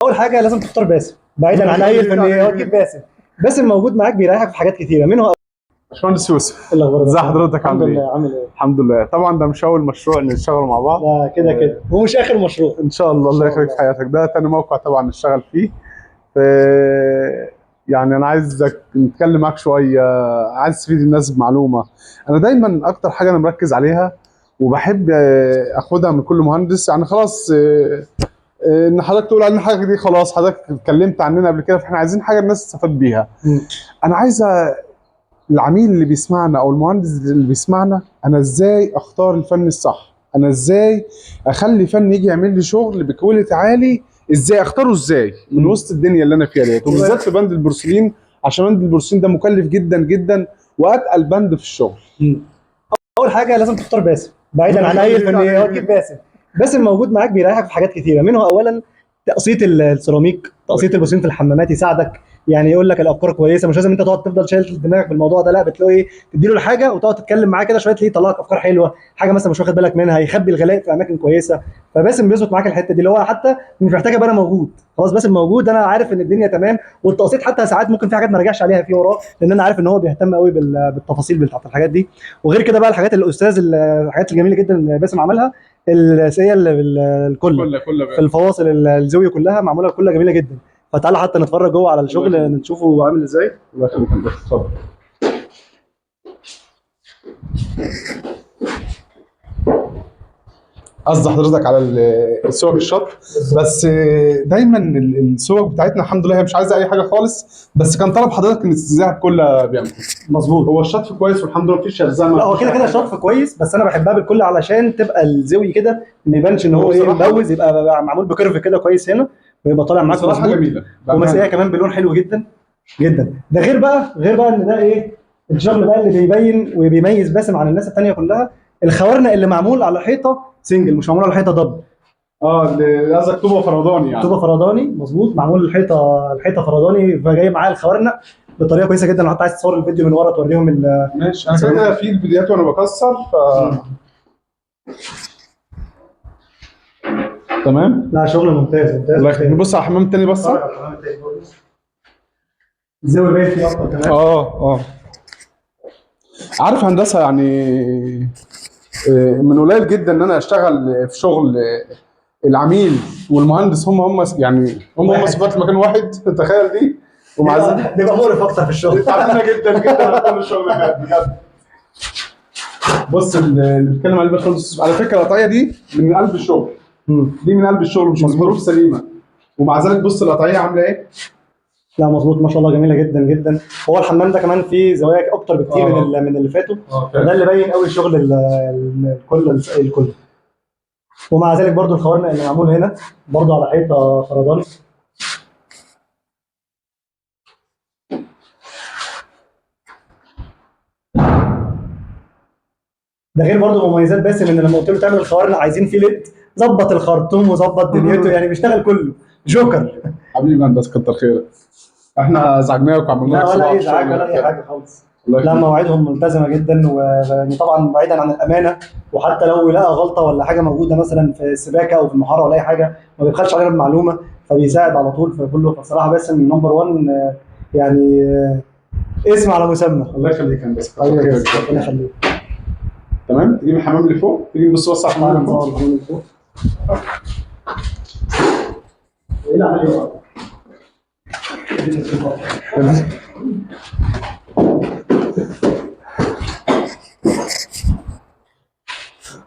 اول حاجة لازم تختار باسم بعيدا عن اي فنية. اكيد باسم، باسم موجود معاك بيريحك في حاجات كتيرة منه. باشمهندس يوسف، ايه الاخبار؟ ازي حضرتك؟ الحمد عامل ايه؟ لله. عامل ايه؟ الحمد لله. طبعا ده مش اول مشروع نشتغله مع بعض. لا كده كده ومش اخر مشروع. ان شاء الله. الله إن شاء يخليك في حياتك. ده تاني موقع طبعا نشتغل فيه. يعني انا عايزك نتكلم معاك شوية، عايز تفيد الناس بمعلومة. انا دايما اكتر حاجة انا مركز عليها وبحب اخدها من كل مهندس، يعني خلاص ان حضرتك تقول عن الحاجة دي، خلاص حضرتك اتكلمت عننا قبل كده، فاحنا عايزين حاجة الناس تستفاد بيها. انا عايز العميل اللي بيسمعنا او المهندس اللي بيسمعنا، انا ازاي اختار الفن الصح؟ انا ازاي اخلي فن يجي يعمل لي شغل ب quality عالي؟ ازاي اختاره؟ ازاي من وسط الدنيا اللي انا فيها ديت، وبالذات في بند البورسلين، عشان بند البورسلين ده مكلف جدا جدا واتقل بند في الشغل. اول حاجة لازم تختار باسم بعيدا عن اي فنية. اكيد باسم، باسم موجود معاك بيريحك في حاجات كتيرة منه اولا تقسيط السيراميك، تقسيط البورسلين في الحمامات، يساعدك يعني يقول لك الافكار كويسة، مش لازم انت تقعد تفضل شايل دماغك بالموضوع ده، لا بتلاقي ايه تديله الحاجة وتقعد تتكلم معاه كده شوية، تلاقيه يطلع لك افكار حلوة، حاجة مثلا مش واخد بالك منها، يخبي الغلاء في اماكن كويسة. فباسم بيظبط معاك الحتة دي اللي هو حتى مش محتاج ابقى انا موجود، خلاص باسم موجود، انا عارف ان الدنيا تمام. والتقسيط حتى ساعات ممكن في حاجات ما راجعش عليها فيه وراه، لان انا عارف ان هو بيهتم قوي بالتفاصيل بتاعت الحاجات دي. وغير كده بقى الحاجات اللي الاستاذ، الحاجات الجميلة جدا اللي باسم عملها، السيئة الكل كل في الفواصل الزاوية كلها معمولة كلها جميلة جدا. فتعالى حتى نتفرج جوه على الشغل نشوفه عامل ازاي. الله يخليك يا هندسة، اتفضل. قصد حضرتك على السوق الشط، بس دايما السوق بتاعتنا الحمد لله هي مش عايزه اي حاجة خالص، بس كان طلب حضرتك ان تستزيها بكل بيانكو. مظبوط. هو الشطف كويس والحمد لله مفيش شرذمه. لا هو كده كده شطف كويس، بس انا بحبها بالكل علشان تبقى الزاوية كده ما يبانش ان هو ايه بصراحة- مبوز، يبقى معمول ب curve كده كويس هنا ويبقى طالع معاك بصراحة مظبوط. جميلة. ومسقيه كمان بلون حلو جدا جدا. ده غير بقى، غير بقى ان ده ايه الشغل بقى اللي بيبين وبيميز باسم عن الناس التانية كلها، الخوارنق اللي معمول على حيطة single مش معمول على حيطة double. اللي قصدك طوبة فرداني يعني. طوبة فرداني مظبوط، معمول الحيطة، الحيطة فرداني، فجاي معاه الخوارنق بطريقة كويسة جدا. لو حتى عايز تصور الفيديو من ورا توريهم ماشي، انا كده كده في الفيديوهات وانا بكسر، ف تمام. لا شغل ممتاز ممتاز. الله يخليك. نبص على الحمام التاني بصة. الزاوية باين فيه اكتر كمان. عارف هندسة يعني من قليل جدا ان انا اشتغل في شغل العميل والمهندس هم يعني هم صفات المكان واحد، تخيل دي. ومع ذلك بيبقى مقرف اكتر في الشغل. تعبنا جدا جدا على كل الشغل ده بجد. بص اللي بيتكلم عليه باشمهندس، على فكرة القطعية دي من قلب الشغل، دي من قلب الشغل مش من حروف سليمة، ومع ذلك بص القطعية عامله ايه. لا مظبوط ما شاء الله، جميلة جدا جدا. هو الحمام ده كمان فيه زوايا اكتر بكتير من اللي فاتوا، فده اللي باين قوي شغل الكل الكل. ومع ذلك برضو الخوارنق اللي معمول هنا برضو على حيطة فرداني. ده غير برضو مميزات باسم ان لما قلت له تعمل الخوارنق عايزين فيه LED، ظبط الخرطوم وظبط دنيته، يعني بيشتغل كله جوكر. حبيبي هندسة كتر خيرك، احنا ازعجناك وعملنا لا لك ولا صداع اي في ازعاج الشغل. ولا اي حاجة خالص. الله لا يخليك. مواعيدهم ملتزمة جدا، وطبعا بعيدا عن الامانة، وحتى لو لقى غلطه ولا حاجة موجودة مثلا في السباكه او في المحاره ولا اي حاجة ما بيبخلش علينا بمعلومة، فبيساعد على طول في كله. فصراحة باسم number 1 يعني، اسم على مسمى. الله يخليك يا هندسة، حبيبي كتر يا باسم، خيرك. ربنا يخليك. تمام، تجيب الحمام اللي فوق، تيجي نبص بص على الحمام اللي فوق. ايه اللي عمال يقع؟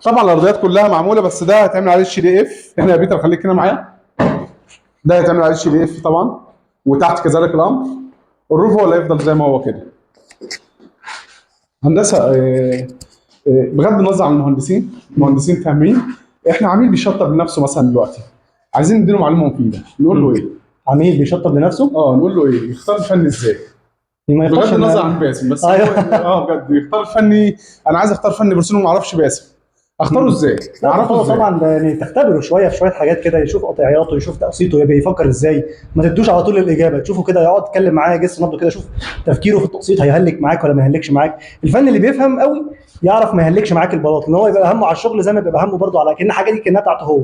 طبعا الارضيات كلها معمولة، بس ده هيتعمل عليه ال HDF. هنا يا بيتر خليك هنا معايا، ده هيتعمل عليه ال HDF طبعا، وتحت كذلك الامر. ال roof هو اللي هيفضل زي ما هو كده. هندسة بغض النظر عن المهندسين، المهندسين فاهمين، احنا عميل بيشطب لنفسه مثلا دلوقتي، عايزين نديله معلومة مفيدة، نقول له ايه؟ عميل بيشطب لنفسه؟ نقول له ايه؟ يختار الفن ازاي؟ ما يختارش بغض النظر عن باسم بس. أيوه. بجد يختار فني، انا عايز اختار فني برسوم وما اعرفش باسم، اختاره ازاي؟ لا اعرفه هو ازاي؟ طبعا ده يعني تختبره شوية في شوية حاجات كده، يشوف قطعياته، يشوف تقسيطه، يبقى يفكر ازاي. ما تدوش على طول الاجابة، تشوفه كده، يقعد يتكلم معاه، جس نبضه كده، شوف تفكيره في التقسيط هيهلك معاك ولا ما يهلكش معاك. الفن اللي بيفهم قوي يعرف ما يهلكش معاك البلاط، لان هو يبقى همه على الشغل زي ما بيبقى همه برضه على كأن الحاجة دي كانها بتاعته هو.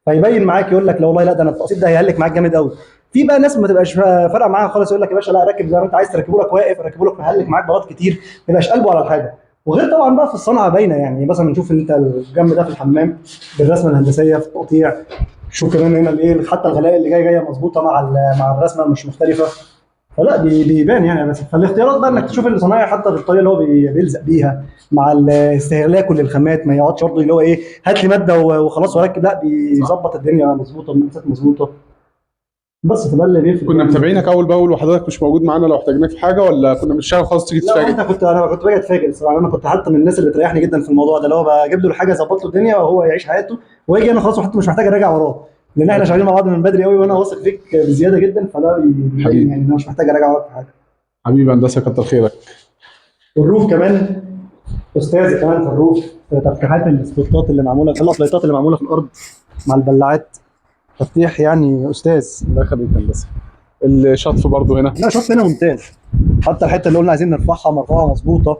فيبين معاك يقول لك لا والله لا ده انا التقسيط ده هيهلك معاك جامد قوي. في بقى ناس ما تبقاش فارقه معاها خالص، يقول لك يا باشا لا ركب زي ما انت عايز، تركبه لك واقف، ركبه لك مهلك معاك بلاط كتير، ما يبقاش قلبه على الحاجة. وغير طبعا بقى في الصنعة باينة، يعني مثلا نشوف انت الجنب ده في الحمام بالرسمه الهندسية في التقطيع، شوف كمان هنا الايه، حتى الغلاء اللي جاية مظبوطة مع مع الرسمة مش مختلفة. فلا بيبان يعني. بس فالاختيارات بقى انك تشوف الصنايعي حتى بالطريقة اللي هو بيلزق بيها مع استهلاكه للخامات، ما يقعدش برضه اللي هو ايه هات لي مادة وخلاص واركب، لا بيظبط الدنيا مظبوطة، المقاسات مظبوطة. بس فده اللي بيفرق. كنا متابعينك اول باول وحضرتك مش موجود معانا لو احتاجناك في حاجة، ولا كنا بنشتغل خلاص تيجي لا تتفاجئ؟ انت كنت، انا كنت باجي اتفاجئ الصراحة. انا كنت حتى من الناس اللي بتريحني جدا في الموضوع ده، اللي هو بجيب له الحاجة اظبط له الدنيا وهو يعيش حياته، واجي انا خلاص وحتى مش محتاج اراجع وراه، لان احنا شغالين مع بعض من بدري قوي وانا واثق فيك بزيادة جدا، فده حبيبي. يعني انا مش محتاج اراجع وراك في حاجة. حبيبي هندسة كتر خيرك. وال roof كمان استاذ كمان في ال roof، في تفتيحات السبوتات اللي معمولة، الابلايطات اللي معمولة في الارض مع البلاعات، تفتيح يعني استاذ. الله يخليك هندسة. الشطف برضو هنا. لا شوف هنا ممتاز، حتى الحتة اللي قلنا عايزين نرفعها مرفوعة مظبوطة.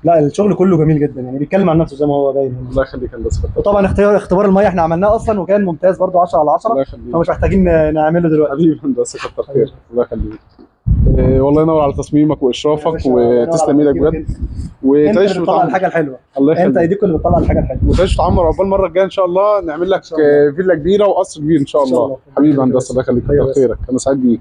لا الشغل كله جميل جدا، يعني بيتكلم عن نفسه زي ما هو باين هنا. الله يخليك هندسة. وطبعا اختبار المية احنا عملناه اصلا وكان ممتاز برضو 10 على 10، الله يخليك. فمش محتاجين نعمله دلوقتي. حبيبي هندسة كتر خيرك. الله يخليك. والله ينور على تصميمك واشرافك، وتسلم ايدك بجد، انت وتعيش اللي بتطلع وتعمر. الحاجة الحلوة، الله انت يخليك. ايديك اللي بتطلع الحاجة الحلوة. وتعيش وتعمر، عقبال المرة الجاية ان شاء الله نعمل لك شاء الله. فيلا كبيرة وقصر كبير ان شاء إن شاء الله. الله. حبيبي هندسة الله يخليك، كتر أيوة. خيرك، انا سعيد بيك.